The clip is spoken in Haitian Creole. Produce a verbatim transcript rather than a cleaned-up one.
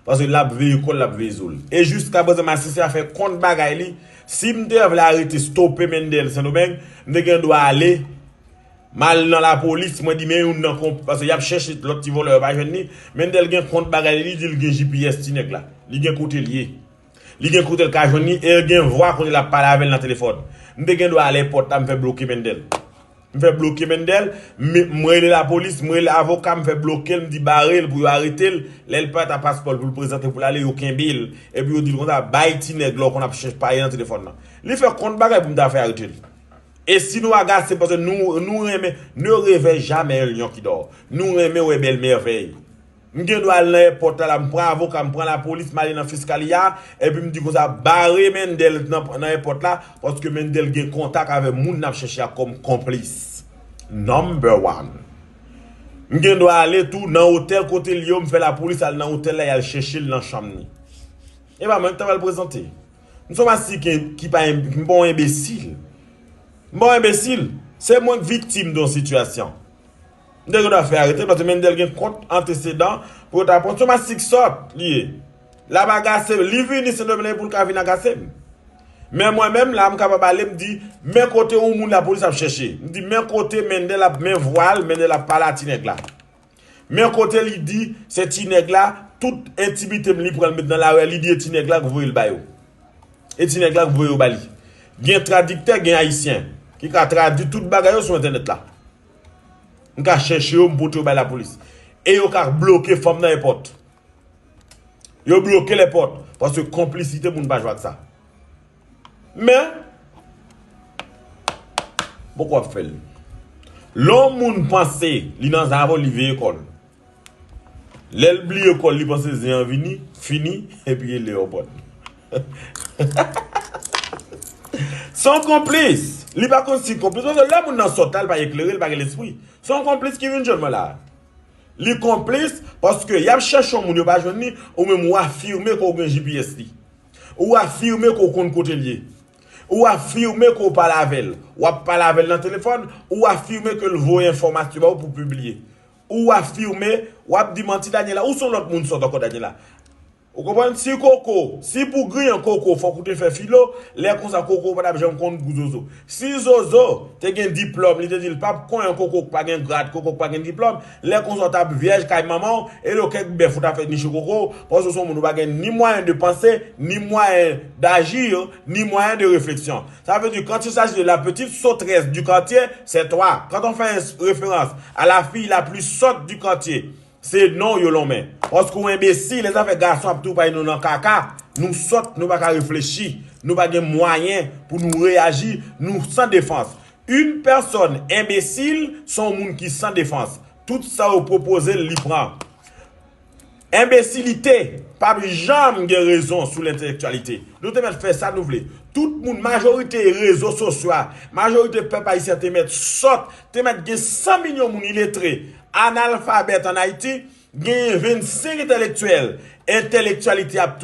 Paske l ap veye kò l, l ap veye zo l. E jiskaprezan, masisi a fè kont bagay li. Si m te vle arete, stope Mendel Sendomeng, m te gen dwa ale, m al nan lapolis, mwen di men youn nan konp-, paske y ap chèche lòt ti vòlè yo, pa jwenn li. Mendel gen kont bagay li, li di l gen G P S ti nèg la. Li gen kote l ye. Li gen kote l ka jwenn li, e l gen vwa kote l ap pale avè l nan telefòn. M te gen dwa al èpòt la, m fè bloke Mendel. M fè bloke Mendel, m, m rele lapolis, m rele avoka, m fè bloke l, m di bare l pou yo arete l. Lè l pa t a paspò l pou l prezante pou l ale, yo kenbe l. Epi yo di l konsa, bay ti nèg la w konn ap chèche pale nan telefòn nan. Li fè kont bagay pou m ta fè arete l. E si nou agase, paske nou, nou renmen, ne rêvez jamais un lion qui dort. Nou renmen wè bèl mèvèy. M gen dwa al nan èpòt la, la, m pran avoka, m pran lapolis, m ale nan fiskaliya, epi m di konsa, bare Mendel nan, nan èpòt la, paske Mendel gen kontak avè moun n ap chèche a kòm konplis. Number one. M gen dwa ale tou nan otèl kote l ye, m fè lapolis al nan otèl la, y al chèche l nan chanm ni. E pa mwen ki ta pral prezante. M se yon masisi ki, ki pa, m pa yon enbesil. M pa yon enbesil. Se mwen k viktim de yon sitiyasyon. M te gen dwa fè arete l, paske Mendel gen kont antesedan pou yo ta pran. Se yon masisi k sòt, li ye. L ap agase, li vini Sendomeng pou l ka vin agase m. Men mwen menm, la, m kapab ale, m di, men kote yon moun lapolis ap chèche. M di, men kote Mendel ap, men vwa l, Mendel ap pale a ti nèg la. Men kote li di, se ti nèg la, tout entimite m li pran l met nan lari a, li di e ti nèg la k voye l ba yo. E ti nèg la k voye yo ba li. Gen tradiktè, gen ayisyen, ki ka tradui tout bagay yo sou entènèt la. M ka chèche yo, m pote yo bay lapolis. E yo ka bloke fanm nan èpòt. Yo bloke lèpòt. Paske konplisite moun pa jwe ak sa. Men, poko ap fè l. Lè yon moun panse li nan zafè, li veye kò l. Lè l bliye kò l, li panse zen an vini, fini, epi e lè yo pran l. Se yon konplis. Li pa konn si konplis. Paske lè moun nan sòt la, li pa eklere, li pa gen lespri. Se yon konplis ki vin jwenn mwen la. Li konplis paske y ap chèche yon moun, yo pa jwenn li, ou menm ou afime ke w gen G P S li. Ou afime ke w konn kote l ye. Ou afime ke w pale avè l. W ap pale avè l nan telefòn, ou afime ke l voye enfòmasyon ba w pou pibliye. Ou afime, w ap di manti, Daniela, ou se yon lòt moun sòt ankò, Daniela. Ou konprann? Si koko, si pou griyen koko, fòk ou te fè filo, lè konsa koko pa t ap janm konn gou zozo. Si zozo te gen diplòm, li te di l p ap konyen koko k pa gen grad, koko k pa gen diplòm, lè konsa w t ap vyèj kay manman w, e lo kèk bèf ou t ap fè niche koko, paske w se yon moun ou pa gen ni mwayen de panse, ni mwayen d'agir, ni mwayen de réflexion. Ça veut dire, quand il s'agit de la petite sauteresse du quartier, c'est toi. Quand on fait une référence à la fille la plus sotte du quartier, se non w yo lonmen. Paske w enbesil, lè zafè gason ap toupaye nou nan kaka, nou sòt, nou pa ka reflechi, nou pa gen mwayen pou nou reyaji, nou san defans. Une personne imbécile, se yon moun ki san defans. Tout sa yo pwopoze l, li pran. Enbesilite p ap janm gen rezon sou lentelektyalite. Nou te mèt fè sa nou vle. Tout moun, majorite rezo sosyo a, majorite pèp ayisyen te mèt sòt, te mèt gen san milyon moun iletre, analfabèt ann Ayiti, genyen vennsenk entelektyèl. Entelektyalite ap